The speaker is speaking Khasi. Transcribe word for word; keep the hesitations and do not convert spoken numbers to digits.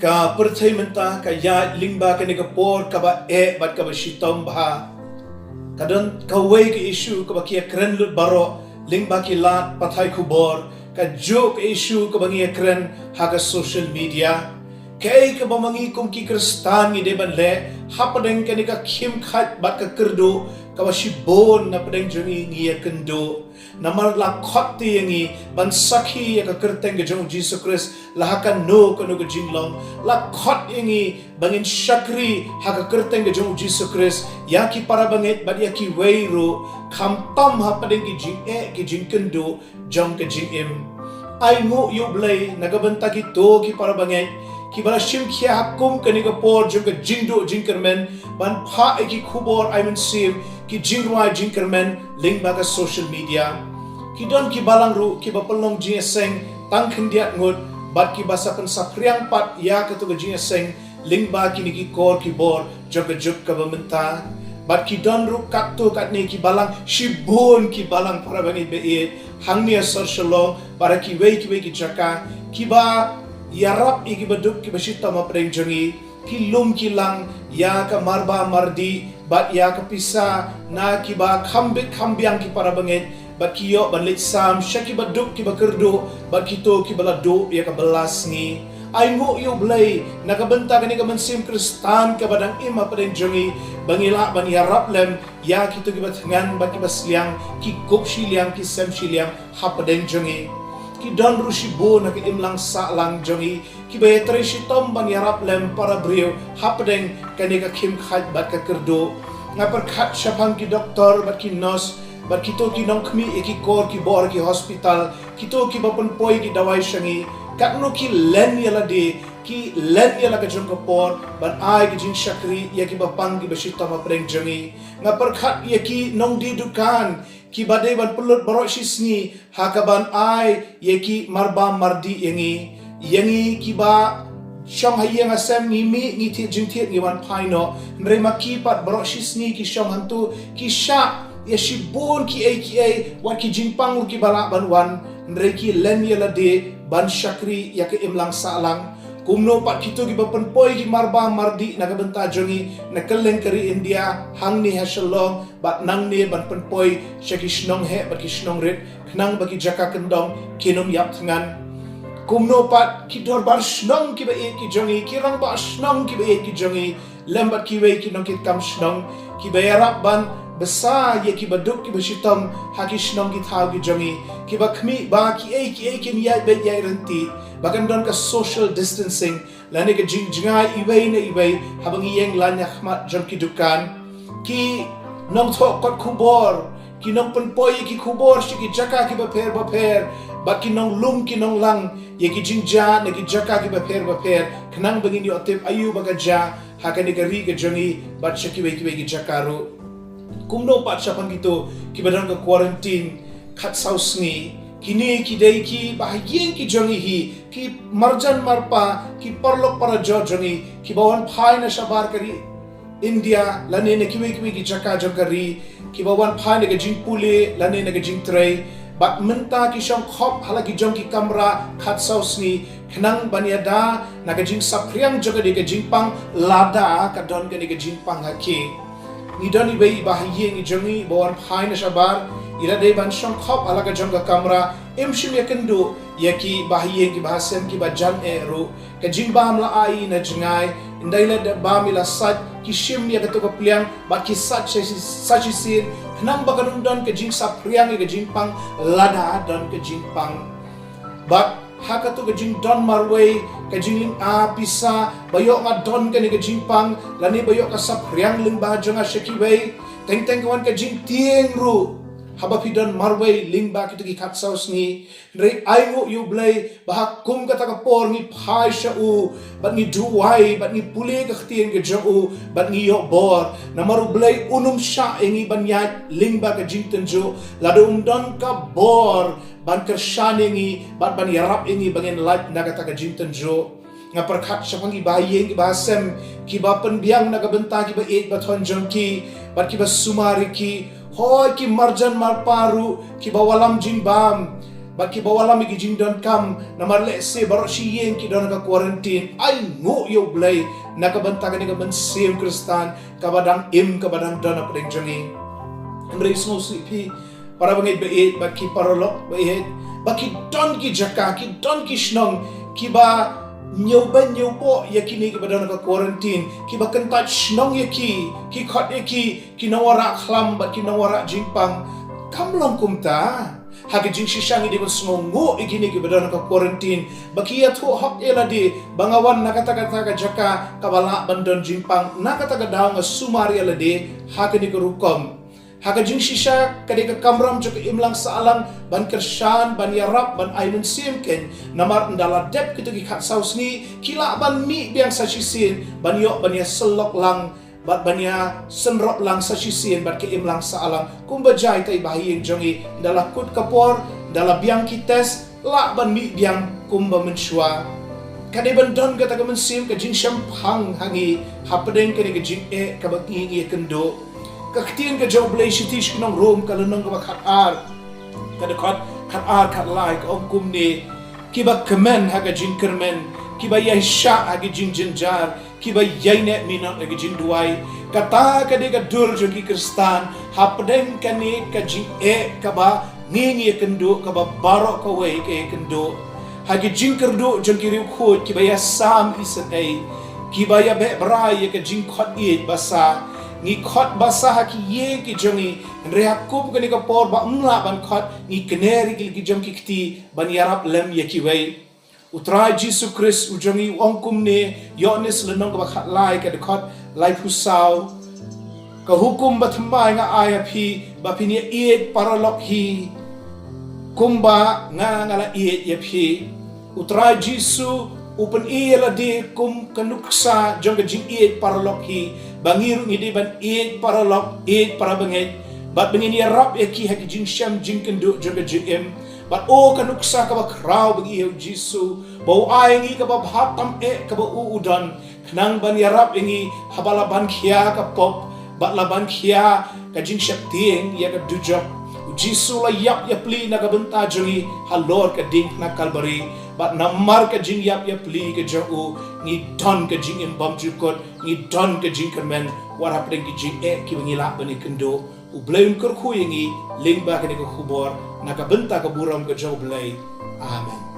Ka pyrthei mynta ka ïaid lyngba kane ka por kaba eh bad kaba shitom bha. Ka don kawei ka issue kaba ki ïakren lut baroh lyngba ki lad pathai khubor, kajuh ka issue kaba ngi ïakren ha ka social media. Kaei kaba ma ngi kum ki Khristan ngi dei ban leh hapdeng kane ka khim khait bad ka kyrduh kaba shibun napdeng jong ngi ngi ïakynduh. Namar la khot te ïa ngi ban sakhi ïa ka kyrteng ka jong u Jisu Khrist la ha kano kano ka jinglong. La khot ïa ngi ba ngin shakri ha ka kyrteng ka jong u Jisu Khrist ïa ki para bangeit bad ïa kiwei ruh, khamtam hapdeng ki jingeh ki jingkynduh jong ka jingim. Ai nguh ïa u Blei na ka bynta kito ki para bangeit kiba la shim khia ha kum kane ka por jong ka jingduh jingkyrmen ban phah ïa ki khubor ai mynsiem, ki jingrwai jingkyrmen lyngba ka social media. Ki don ki balang ruh kiba pynlong jingïaseng tang khyndiat ngut bad kiba sa pynsaphriang pat ïa kato ka jingïaseng lyngba kine ki kor ki bor jong ka juk kaba mynta. Bad ki don ruh katto katne ki balang, shibun ki balang para bangeit ba ïeit hangne ha sor Shillong bad ha kiwei kiwei ki jaka, kiba ïarap ïa kiba duk kiba shitom hapdeng jong ngi, ki lum ki lang ïa ka marba mardih bad ïa ka pisa na kiba kham bit kham biang ki para bangeit, bad ki ïoh ban leit sam sha kiba duk kiba kyrduh bad kito kiba la duh ïa ka bylla sngi. Ai nguh ïa u Blei na ka bynta kane ka mynsiem Khristan kaba dang im hapdeng jong ngi ba ngi lah ban ïarap lem ïa kito kiba thngan bad kiba sliang, ki kup shiliang ki sem shiliang hapdeng jong ngi. Ki don ruh shibun ha ka imlang sahlang jong ngi kiba ïatrei shitom ban ïarap lem para briew hapdeng kane ka khim khait bad ka kyrduh. Nga pyrkhat shaphang ki doktor bad ki nurse bad kito ki nongkhmih ïa ki kor ki bor ki hospital, kito kiba pynpoi ki dawai sha ngi, katno ki len ïa lade, ki len ïa la ka jong ka por ban ai ki jingshakri ïa kiba pang kiba shitom hapdeng jong ngi. Nga pyrkhat ïa ki nongdie dukan kiba dei ban pynlut baroh shi sngi ha kaban ai ïa ki marba mardih ïa ngi. Ïa ngi kiba shong ha ïing ha sem ngi mih ngi thied jingthied ngi wan phai noh. Hynrei ma ki pat baroh shi sngi ki shong hangto, ki shah ïa shibun kiei kiei wat ki jingpang ruh kiba lah ban wan. Hynrei ki len ïa lade ban shakri ïa ka imlang sahlang. Kumno pat kito kiba pynpoi ki marba mardih na ka bynta jong ngi na kylleng ka ri India, hangne ha Shillong bad nangne ban pynpoi sha ki shnong heh bad ki shnong rit, khnang ba ki jaka kyndong kin ym ïap thngan. Kumno pat ki dorbar shnong kiba ïeit ki jong ngi, ki rangbah shnong kiba ïeit ki jong ngi, lem bad kiwei ki nongkitkam shnong kiba ïarap ban bsa ïa kiba duk kiba shitom ha ki shnong ki thaw ki jong ngi, kiba khmih ba kiei kiei kin ïaid beit ïaid ryntih, ba kan don ka social distancing lane ka jingjngai iwei na iwei haba ngi ïeng lan ïa khmat jong ki dukan. Ki nongthoh kot khubor, ki nongpynpoi ïa ki khubor sha ki jaka kiba pher ba pher, bad ki nonglum ki nonglang ïa ki jingjia na ki jaka kiba pher ba pher, khnang ba ngin ïoh tip aïu ba ka jia ha kane ka ri ka jong ngi bad sha kiwei kiwei ki jaka ruh. Kumno pat shaphang kito kiba don ka quarantine khatsaw sngi. Kine ki dei kiba ha ïing ki jong ngi hi, ki marjan marpa, ki paralok parajor jong ngi kiba wan phai na shabar ka ri India lane na kiwei kiwei ki jaka jong ka ri, kiba wan phai na ka jingpule lane na ka jingtrei. Bad mynta ki shong khop ha la ki jong ki kamra khatsaw sngi, khnang ban ïada na ka jingsaphriang jong kane ka jingpang lada ka don kane ka jingpang ha ki. Ngi don iwei iba ha ïing i jong ngi ba wan phai na shabar, i la dei ban shong khop ha la ka jong ka kamra, im shym ïakynduh ïa kiba ha ïing kiba ha sem kiba jan eh ruh. Ka jingbam la ai na jngai, ynda i la dep bam i la sait, ki shim ïa kato ka pliang bad ki sait sha shi, sait shisien, khnang ba kan ym don ka jingsaphriang ïa ka jingpang lada don ka jingpang. Bad ha kato ka jingdon marwei, ka jinglyngba pisa, ba ïoh nga don kane ka jingpang lane ba ïoh ka saphriang lyngba jong nga sha kiwei. Teng teng ka wan ka jingtieng ruh haba phi don marwei lyngba kito ki khatsaw sngi. Hynrei ai nguh ïa u Blei ba ha kum kata ka por ngi phai sha u bad ngi duwai bad ngi pule ka ktien ka jong u bad ngi ïoh bor. Namar u Blei un ym shah ïa ngi ban ïaid lyngba ka jingtynjuh lada um don ka bor ban kyrshan ïa ngi bad ban ïarap ïa ngi ba ngin lait na kata ka jingtynjuh. Nga pyrkhat shaphang kiba ha ïing kiba ha sem, kiba pynbiang na ka bynta kiba ïeit ba thon jong ki bad kiba sumar ïa ki. Hooid, ki marjan marpa ruh kiba wallam jingbam Ba kiba wallam ïa ki jingdonkam, namar lehse baroh shi ïing ki don ka quarantine. Ai nguh ïa U Blei na ka bynta kane ka mynsiem Khristan kaba dang im, kaba dang don hapdeng jong ngi. Hynrei sngewsih phi, para bangeit ba ïeit, ba ki paralok ba ïeit, ba ki don ki jaka, ki don ki shnong kiba ñiew beiñ ñiew bok ïa kine kiba don ka quarantine, kiba kyntait shnong ïa ki, ki khot ïa ki ki nongwanrah khlam bad ki nongwanrah jingpang. Kam long kumta. Ha ka jingshisha ngi dei ban sngewnguh ïa kine kiba don ka quarantine, ba ki ïathuh hok ïa lade ba nga wan na kata kata ka jaka kaba lah ban don jingpang, na kata ka daw nga sumar ïa lade ha kane ka rukom. Ha ka jingshisha ka dei ka kamram jong ka imlang sahlang ban kyrshan, ban ïarap, ban ai mynsiem kein. Namar ynda la dep kito ki khatsaw sngi, ki lah ban mih biang sa shisien ban ïoh ban ïasyllok lang bad ban ïasynrop lang sa shisien bad ka imlang sahlang. Kumba jia ïa i Bahaïing jong ngi, ynda la kut ka por, ynda la biang ki test, lah ban mih biang kumba mynshuwa. Ka dei ban don kata ka mynsiem ka jingshemphang ha ngi hapdeng kane ka jingeh kaba ngi ngi ïakynduh. Ka ktien ka jong U Blei shithi sha ki nong Rom, ka lynnong kaba khatar, ka dkhot khatar, khatlai, ka ong kumne: Kiba kmen ha ka jingkyrmen, kiba ïaishah ha ki jingjynjar, kiba ïaineh minot ha ki jingduwai. Kata ka dei ka dur jong ki Khristan hapdeng kane ka jingeh kaba ngi ngi ïakynduh, kaba baroh kawei ka ïakynduh. Ha ki jingkyrduh jong ki riewkhuid, kiba ïasam isynei, kiba ïabeh brai ïa ka jingkhot ïeit basa. Ngi khot basa ha ki ïing ki jong ngi, hynrei ha kum kane ka por ba ym lah ban khot, ngi kner ïa ki jong ki kti ban ïarap lem ïa kiwei. U Trai Jisu Khrist u jong ngi u ong kumne, Ïoannis lynnong kaba khatlai, ka dkhot laiphew saw: Ka hukum bathymmai nga ai ha phi, ba phin ïa ïeit paralok hi kumba nga nga la ïeit ïa phi. U Trai Jisu u pyni ïa lade kum ka nuksa jong ka jingïeit paralok hi, ba ngi ruh ngi dei ban ïeit paralok, ïeit para bangeit, bad ba ngin ïarap ïa ki ha ki jingshem jingkynduh jong ka jingim. Bad oh, ka nuksa kaba khraw ba ngi ïa u Jisu, ba u ai ngi kaba bha tam eh kaba u u don, khnang ban ïarap ïa ngi haba la ban khia ka pop bad la ban khia ka jingsheptieng ïa ka dujok. U Jisu la ïap ïapli na ka bynta jong ngi halor ka diengphna Kalbari, bad namar ka jingïap ïapli ka jong u, ngi don ka jingim bymjukut, ngi don ka jingkyrmen wat hapdeng ki jingeh kiba ngi lah ban ïakynduh. U Blei un kyrkhu ïa ngi lyngba kane ka khubor, na ka bynta ka burom ka jong U Blei. Amen.